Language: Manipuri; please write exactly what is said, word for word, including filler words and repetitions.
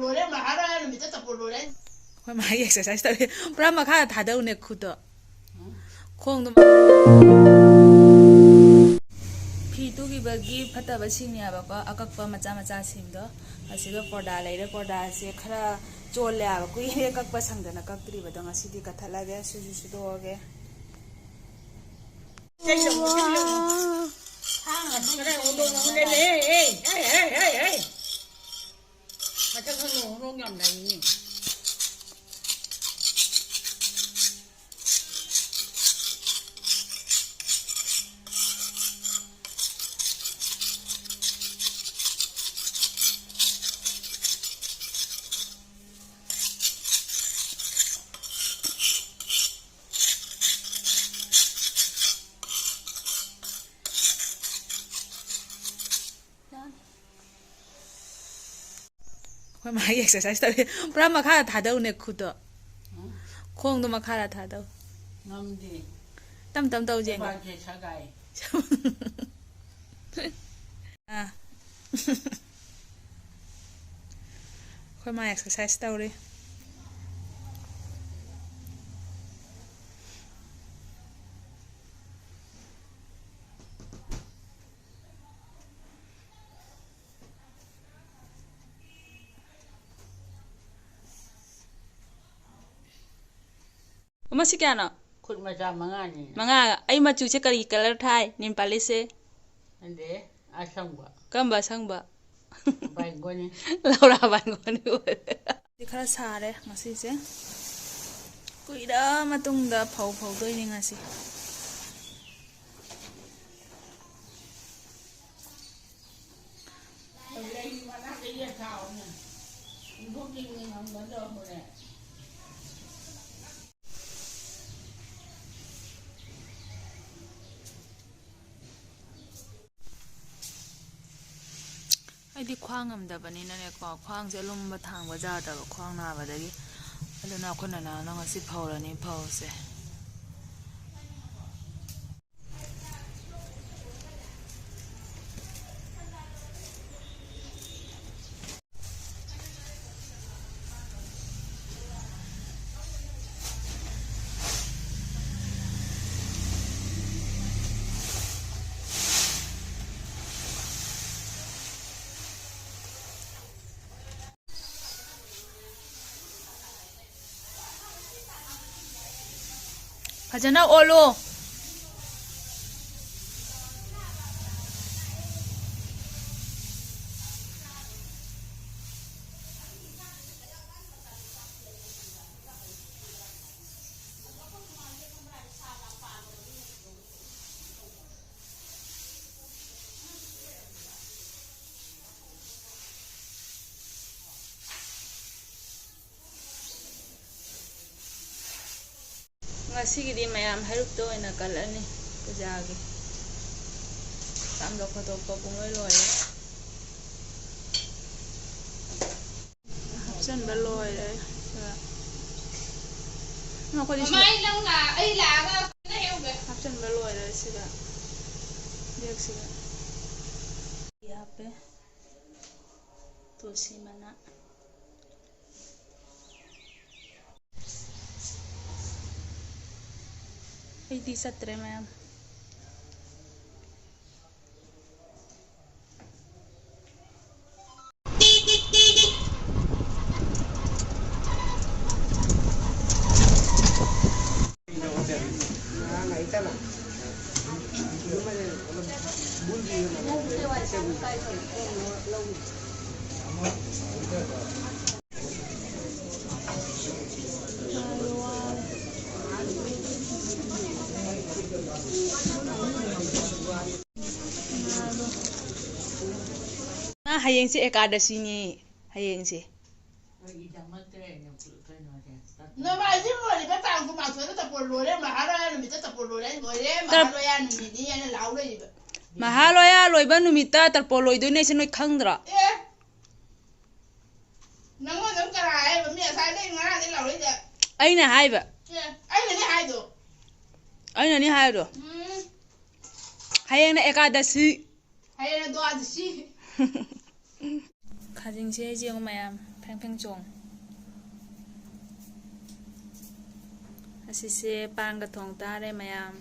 ꯂꯣꯏꯔꯦ, ꯃꯍꯥꯔꯥ ꯅꯨꯃꯤꯠꯇ ꯆꯞꯄ ꯂꯣꯏꯔꯦ꯫ ꯑꯩꯈꯣꯏ ꯃꯥꯒꯤ ꯑꯦꯛꯁꯔꯁꯥꯏꯁ ꯇꯧꯔꯤ꯫ ꯄꯨꯔꯥ ꯃꯈꯥꯗ ꯊꯥꯗꯧꯅꯦ ꯈꯨꯠꯇꯣ꯫ ꯈꯣꯡꯗꯣ꯫ ꯐꯤ ꯇꯨꯈꯤꯕꯒꯤ ꯐꯠꯇꯕ ꯁꯤꯡꯅꯦꯕꯀꯣ, ꯑꯀꯛꯄ ꯃꯆꯥ ꯃꯆꯥꯁꯤꯡꯗꯣ꯫ ꯑꯁꯤꯒ ꯀꯣꯔꯗꯥ ꯂꯩꯔꯦ꯫ ꯀꯣꯔꯗꯥꯁꯦ ꯈꯔ ꯆꯣꯜꯂꯦ ꯍꯥꯏꯕ, ꯀꯨꯏꯔꯦ ꯀꯛꯄ ꯁꯪꯗꯅ ꯀꯛꯇ꯭ꯔꯤꯕꯗꯣ꯫ ꯉꯁꯤꯗꯤ ꯀꯛꯊꯠꯂꯒꯦ, ꯁꯨꯁꯨ ꯁꯨꯗꯣꯛꯑꯒꯦ꯫ ꯊꯥꯡꯅ ꯈꯔ ꯍꯣꯡꯗꯣꯛ ꯍꯣꯡꯖꯤꯜꯂꯦ꯫ ꯍꯦ, ꯍꯦ, ꯍꯦ, ꯍꯦ, ꯍꯦ꯫ ꯃꯊꯛ ꯈꯪꯗꯦ, ꯍꯣꯡꯗꯣꯛ ꯌꯥꯝ ꯂꯩꯅꯦ꯫ ꯑꯩꯈꯣꯏ ꯃꯥꯒꯤ ꯑꯦꯛꯁꯔꯁꯥꯏꯁ ꯇꯧꯔꯤ꯫ ꯄꯨꯔꯥ ꯃꯈꯥꯗ ꯊꯥꯗꯧꯅꯦ ꯈꯨꯠꯇꯣ꯫ ꯎꯝ꯫ ꯈꯣꯡꯗꯣ ꯃꯈꯥꯗ ꯊꯥꯗꯧ꯫ ꯉꯝꯗꯦ꯫ ꯇꯞ ꯇꯞ ꯇꯧꯁꯦ꯫ ꯂꯩꯕꯥꯛꯁꯦ ꯁꯥꯒꯥꯏ꯫ ꯑꯥ꯫ ꯑꯩꯈꯣꯏ ꯃꯥ ꯑꯦꯛꯁꯔꯁꯥꯏꯁ ꯇꯧꯔꯤ꯫ ꯃꯁꯤ ꯀꯌꯥꯅꯣ? ꯈꯨꯠ ꯃꯆꯥ ꯃꯉꯥꯅꯤ꯫ ꯃꯉꯥ꯫ ꯑꯩ ꯃꯆꯨꯁꯦ ꯀꯔꯤ ꯀꯂꯔ ꯊꯥꯏ? ꯅꯦꯜ ꯄꯥꯂꯤꯁꯁꯦ꯫ ꯑꯗꯦ, ꯑꯁꯪꯕ꯫ ꯀꯔꯝꯕ ꯑꯁꯪꯕ? ꯕꯥꯏꯒꯣꯅꯤ꯫ ꯂꯧꯔꯥ ꯕꯥꯏꯒꯣꯅꯤ ꯑꯣꯏꯔꯦ꯫ ꯁꯤ ꯈꯔ ꯁꯥꯔꯦ ꯉꯁꯤꯁꯦ꯫ ꯀꯨꯏꯔ ꯃꯇꯨꯡꯗ ꯐꯧ ꯐꯧꯗꯣꯏꯅꯤ ꯉꯁꯤ꯫ ꯑꯩꯗꯤ ꯈ꯭ꯋꯥꯡ ꯉꯝꯗꯕꯅꯤꯅꯅꯦꯀꯣ, ꯈ꯭ꯋꯥꯡꯁꯦ ꯑꯂꯨꯝꯕ ꯊꯥꯡꯕ ꯌꯥꯗꯕ, ꯈ꯭ꯋꯥꯡ ꯅꯥꯕꯗꯒꯤ꯫ ꯑꯗꯨꯅ ꯑꯩꯈꯣꯏ ꯅꯅꯥꯎꯅ ꯉꯁꯤ ꯐꯧꯔꯅꯤ ꯐꯧꯁꯦ꯫ ꯐꯖꯅ ꯑꯣꯠꯂꯨ꯫ ꯉꯁꯤꯒꯤꯗꯤ ꯃꯌꯥꯝ ꯍꯩꯔꯨꯛꯇ ꯑꯣꯏꯅ ꯀꯠꯂꯅꯤ ꯄꯨꯖꯥꯒꯤ꯫ ꯆꯥꯝꯊꯣꯛ ꯈꯣꯠꯇꯣꯛꯄ ꯄꯨꯡꯂꯣꯏ ꯂꯣꯏꯔꯦ꯫ ꯍꯥꯞꯆꯤꯟꯕ ꯂꯣꯏꯔꯦ꯫ ꯁꯤꯗ ꯅꯈꯣꯏꯗꯤ ꯁꯤꯗ ꯃꯃꯥ, ꯑꯩ ꯅꯪ ꯂꯥꯛ-, ꯑꯩ ꯂꯥꯛꯑꯒ ꯀꯩꯅꯣ ꯍꯦꯛ ꯎꯒꯦ꯫ ꯍꯥꯞꯆꯤꯟꯕ ꯂꯣꯏꯔꯦ ꯁꯤꯗ, ꯕꯦꯛꯁꯤꯗ꯫ ꯍꯥꯞꯄꯦ꯫ ꯇꯨꯜꯁꯤ ꯃꯅꯥ꯫ ꯑꯩꯗꯤ ꯆꯠꯇ꯭ꯔꯦ ꯃꯌꯥꯝ꯫ ꯍꯌꯦꯡꯁꯦ ꯑꯦꯀꯥꯗꯁꯤꯅꯦ꯫ ꯍꯌꯦꯡꯁꯦ꯫ ꯅꯃꯥꯏꯁꯤ ꯂꯣꯏꯔꯤꯕ ꯇꯥꯡ ꯀꯨꯟꯃꯥꯊꯣꯏꯗ ꯇꯄꯣ ꯂꯣꯏꯔꯦ, ꯃꯍꯥꯔꯣꯌꯥ ꯅꯨꯃꯤꯠꯇ ꯇꯄꯣ ꯂꯣꯏꯔꯦ, ꯂꯣꯏꯔꯦ, ꯇꯞ-, ꯃꯍꯥꯔꯣꯌꯥ ꯅꯨꯃꯤꯠꯅꯤ ꯍꯥꯏꯅ ꯂꯥꯎ ꯂꯩꯔꯤꯕ꯫ ꯃꯍꯥꯂꯣꯌꯥ ꯂꯣꯏꯕ ꯅꯨꯃꯤꯠꯇ ꯇꯔꯄꯣꯟ ꯂꯣꯏꯗꯣꯏꯅꯦ, ꯁꯤ ꯅꯣꯏ ꯈꯪꯗ꯭ꯔꯣ? ꯑꯦ, ꯅꯪꯉꯣꯟꯗ ꯑꯃꯨꯛ ꯀꯅꯥ ꯍꯥꯏꯕ? ꯃꯤ ꯉꯁꯥꯏꯗꯩ ꯉꯔꯥꯡꯗꯩ ꯂꯥꯎꯔꯛꯏꯁꯦ꯫ ꯑꯩꯅ ꯍꯥꯏꯕ꯫ ꯑꯦ, ꯑꯩꯅꯅꯦ ꯍꯥꯏꯗꯣ꯫ ꯑꯩꯅꯅꯦ ꯍꯥꯏꯗꯣ꯫ ꯎꯝ꯫ ꯍꯌꯦꯡꯅ ꯑꯦꯀꯥꯗꯁꯤ꯫ ꯍꯌꯦꯡꯅ ꯗ꯭ꯋꯥꯗꯁꯤ꯫ ꯈꯥꯖꯤꯡꯁꯦ ꯌꯦꯡꯉꯨ ꯃꯌꯥꯝ, ꯐ꯭ꯔꯦꯡ ꯐ꯭ꯔꯦꯡ ꯆꯣꯡ꯫ ꯑꯁꯤꯁꯦ ꯄꯥꯟꯒ ꯊꯣꯡ ꯇꯥꯔꯦ ꯃꯌꯥꯝ꯫